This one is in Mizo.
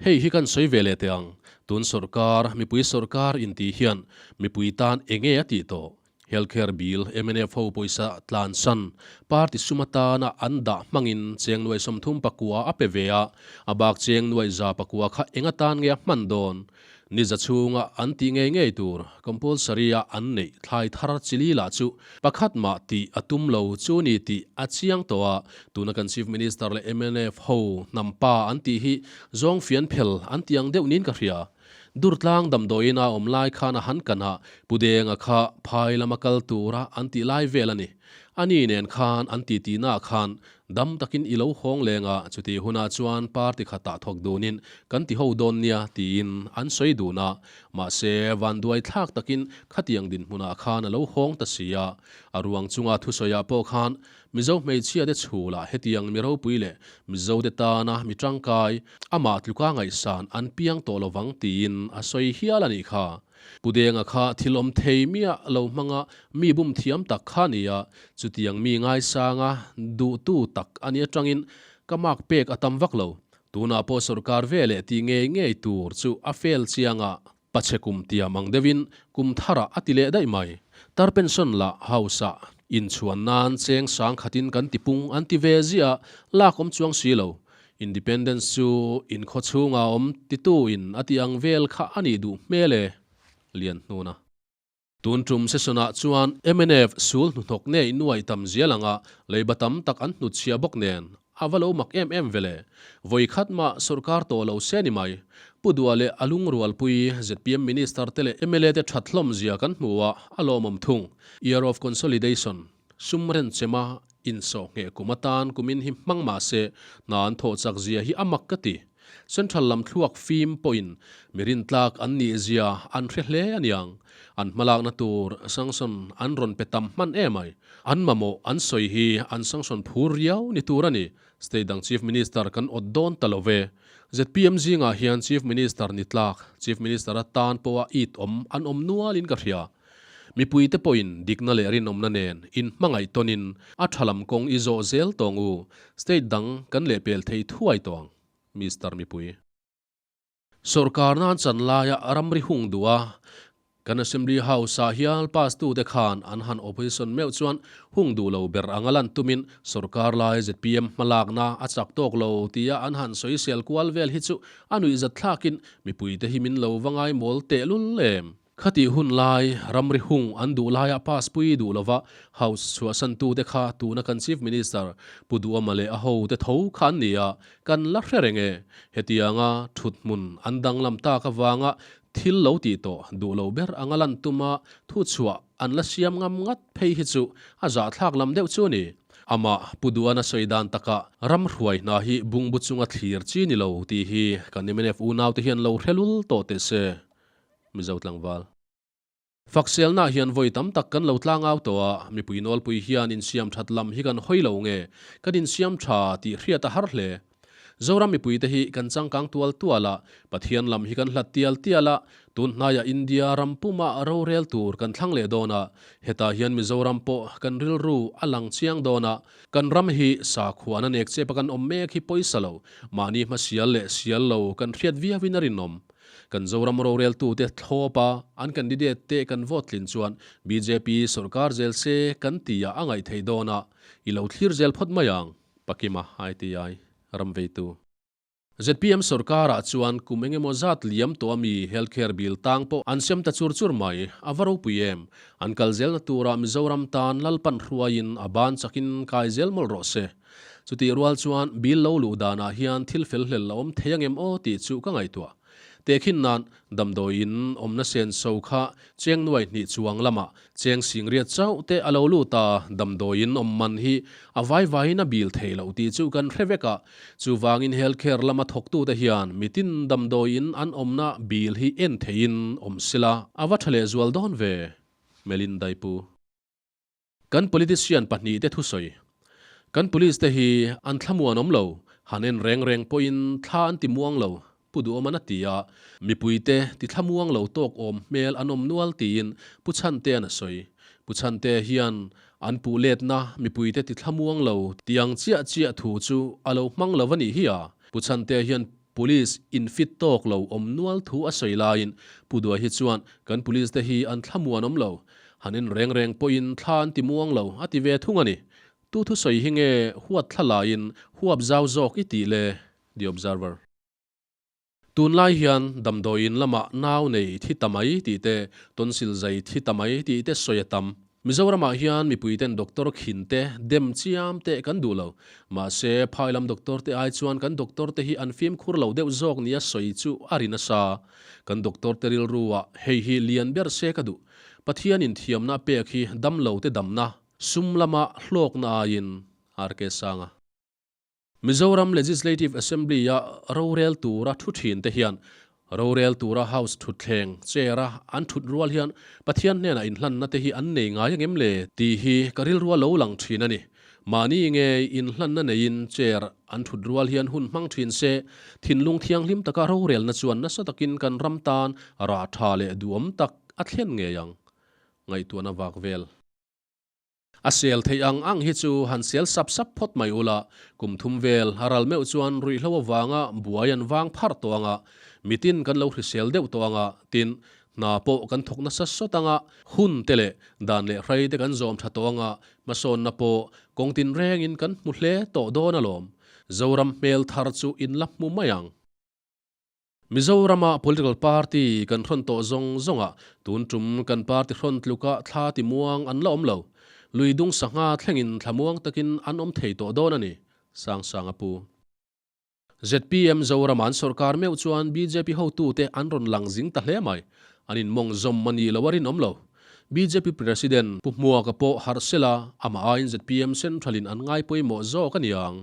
Hei hi kan sawi ve leh teh ang, tun sawrkar, mipui sawrkar inti hian mipui tan enge a tih tawh? Healthcare bill mnf ho pawisa tlansan party sum atana an dah hmangin cheng nuai 34 a pe ve a, a bak cheng nuai 109 kha eng atan nge a hman dawn? Ni za chhunga an tih ngei ngei tur compulsory a an neih thlai thar chili lah chu pakhat mah tih a tum lo chu ni tih a chiang tawh a, tuna kan Chief Minister leh mnf ho hnam pa an tih hi zawng fian phel an ti ang deuh niin ka hria. Durtlang damdawiin a awm lai khan a han kan a, Pu Denga kha phai lama kal tura an tih lai vel a ni. Ani nen khan an titi naah khan dam takin i lo hawng leng a, chutih hunah chuan party khatah thawk dunin kan ti ho dawn nia tiin an sawi dun a. Mahse, vanduai thlak takin khatiang dinhmunah khan a lo hawng ta si a. A ruang chunga thusawiah pawh khan Mizo hmeichhia te chhul ah hetiang mi ropui leh Mizo te tana mi tangkai, amah tluka ngaihsan an piang tawh lovang tiin a sawi hial a nih kha. Pu Denga kha thil awm thei miah lo hmanga mi bum thiam tak kha a ni a, chutiang mi ngaisanga duhtu tak a nih atangin ka mark pek a tam vak lo. Tunah pawh sorkar ve leh tih ngei ngei tur chu a fail chiang a. Pachhe kum tiam ang deuhin kum tharah a ti leh daih mai. Tar pension la house ah inchhuan nan cheng sang khatin kan ti pung an ti ve ziah a, lak awm chuang si lo. Independence chu inkhaw chhunga awm titu in a ti ang vel kha a nih duh hmel e. Lianhnuna. Tun tum session ah chuan mnf sul hnuhnawk nei nuai tam zial anga leiba tam tak an hnutchhiah bawk nen a va lo mak em em vele. Vawi khat mah sawrkar tawh lo se ni mai. Pu Dua leh a lungrualpui zpm minister te leh mla te that hlawm zia kan hmu a, a lawmawm thung. Year of Consolidation, sum renchema insawh ngheh kum atan kumin hi hmang mah se hna an thawh chak zia hi a mak ka ti. Central lam thluak fim pawhin mi rintlak an nih zia an hre hle a niang. An hmalakna tur sanction an rawn pe tam hman em ai. An mamawh an sawi hi an sanction phur riau ni tur a ni. State dang Chief Minister kan awt dawn ta lo ve. Zpm zingah hian Chief Minister ni tlak, Chief Minister atan pawha it awm an awm nualin ka hria. Mipuite pawhin dikna leh rinawmna nen inhmangaih tawnin a tha lam kawng i zawh zel tawng u, state dang kan lehpel thei thuai tawh ang, Mister Mipui. Sawrkar nan chan laia ramri hung duh a, kan Assembly House ah hial pass tute khan an han opposition meuh chuan hung duh lo ber anga lan tumin sawrkar lai zpm hmalakna a chak tawk lo tia an han sawisel kual vel hi chu a nuihzat thlakin mipuite hi min lo va ngai mawl tehlul em. Khatih hun lai, ramri hung an duh laia pass pui duh lova House chhuahsantute kha tuna kan Chief Minister Pu Duhama leh a hote tho kha an ni a, kan la hre reng e. Hetianga thut hmun an danglam tak avanga thil lo tih tawh duh lo ber anga lan tuma thuchhuah an la siam ngam ngat phei hi chu a zahthlak lam deuh chu a ni. Amah Pu Duhana sawi dan takah ram hruai hna hi bungbu chunga thlir chi ni lo tih hi kan mnf unaute hian lo hre lul tawh teh se. Mizo tlangval. Fakselna hian vawi tam tak kan lo tlangau tawh a, mipui nawlpui hian insiam that lam hi kan hawi lo nge, kan insiam tha tih hriat a har hle. Zoram mipuite hi kan changkang tual tual a, Pathian lam hi kan hlat tial tial a, tun hnaiah India ram puma rorel tur kan thlang leh dawn a, hetah hian Mizoram pawh kan rilru a lang chiang dawn a, kan ram hi sakhuana nek chep a kan awm mek hi pawisa lo, mahni hmasial leh sial lo kan hriat viauin a rinawm. Kan Zoram roreltute thlawp a, an candidate te kan vote tlin chuan bjp sawrkar zel se kan ti ah a ngaih theih dawn a, i lo thlir zel phawt mai ang, Pakima ITI ram veitu. Zpm sawrkar ah chuan kum engemaw zat liam tawh a mi health care bill tang pawh an sem ta chur chur mai, a va ropui em? An kal zelna turah Mizoram tan Lalpan hruaiin a ban chakin kai zel mawlh rawh se. Chutih rual chuan bill lo luh danah hian thil fel hlel a awm thei angem aw tih chu ka ngaihtuah. Tehkhin nan damdawiin awmna senso kha cheng nuai hnih chuang lamah cheng singriat chauh te a lo lut a, damdawiin awm man hi a vai vaiin a bil thei loh tih chu kan hre vek a. Chuvangin health care lama thawktute hian mitin damdawiin an awmna bil hi en theiin awm sila a va tha lehzual dawn ve, Melinda-i pu. Kan politician pahnihte thusawi. Kan police te hi an thlamuan awm lo, han en reng reng pawhin thla an ti muang lo, Pu Duhawman a ti a, mipuite ti thlamuang lo tawk awm hmel an awm nual tiin Pu Chhantea'n a sawi. Pu Chhantea hian an puh letna mipuite ti thlamuang lo tiang chiah chiah thu chu a lo hmang lo a nih hi a, Pu Chhantea hian. Police infit tawk lo awm nual thu a sawi laiin Pu Duai hi chuan kan police te hi an thlamuan awm lo, han en reng reng pawhin thla an ti muang lo a ti ve thung a ni. Tu thusawi hi nge huat thla laiin huap zau zawk i tih le? The Observer. Tunlai hian damdawiin lamah nau nei thi ta mai tih te, tonsil zai thi ta mai tih te sawi a tam. Mizoramah hian mipuiten doctor khin te, dem chiam te kan duh lo. Mahse, phai lam doctor te ai chuan kan doctor te hi an fimkhur lo deuh zawk nia sawi chu a ri nasa. Kan doctor te rilru ah hei hi lian ber se ka duh. Pathianin thiamna a pek hi damlo te damna, sum lama hlawkna aiin RK Sanga. Mizoram Legislative Assembly-a rorel tura thu thin te hian rorel tura House thutthleng chair-a an thut rual hian Pathian hnenah inhlanna te hi an nei ngai angem le tih hi ka rilrua lo lang thin a ni. Mahni nge inhlanna neiin chair an thut rual hian hun hmang thin se, thinlung thianghlim taka rorelna chuan nasa takin kan ram tan rah tha leh duhawm tak a thlen ngei ang. Ngaihtuahna vak vel. A sel theih ang ang hi chu han sel sap sap phawt mai ula, kum thum vel a ral meuh chuan ruihhlo avanga buai an vang pharh tawh ang a, mitin kan lo hrisel deuh tawh ang a, tin, hna pawh kan thawk nasa sawt ang a, hun te leh dan leh hrei te kan zawm tha tawh ang a, hmasawnna pawh kawng tinrengin kan hmu hle tawh dawn alawm. Zoram hmel thar chu in la hmu mai ang. Mizorama political party kan hrawn tawh zawng zawngah tun tum kan party hrawn tluka thla ti muang an la awm lo. Lui dung sangha thlengin thla muang takin an awm thei tawh dawn a ni, Sangsanga pu. Zpm Zorama an sawrkar meuh chuan bjp hotute an rawn lang zing ta hle mai. An inmawng zawm a nih loh a rinawm lo. Bjp President Pu Hmuaka pawh harh sela, amah aiin zpm Central-in an ngaipawimawh zawk a niang.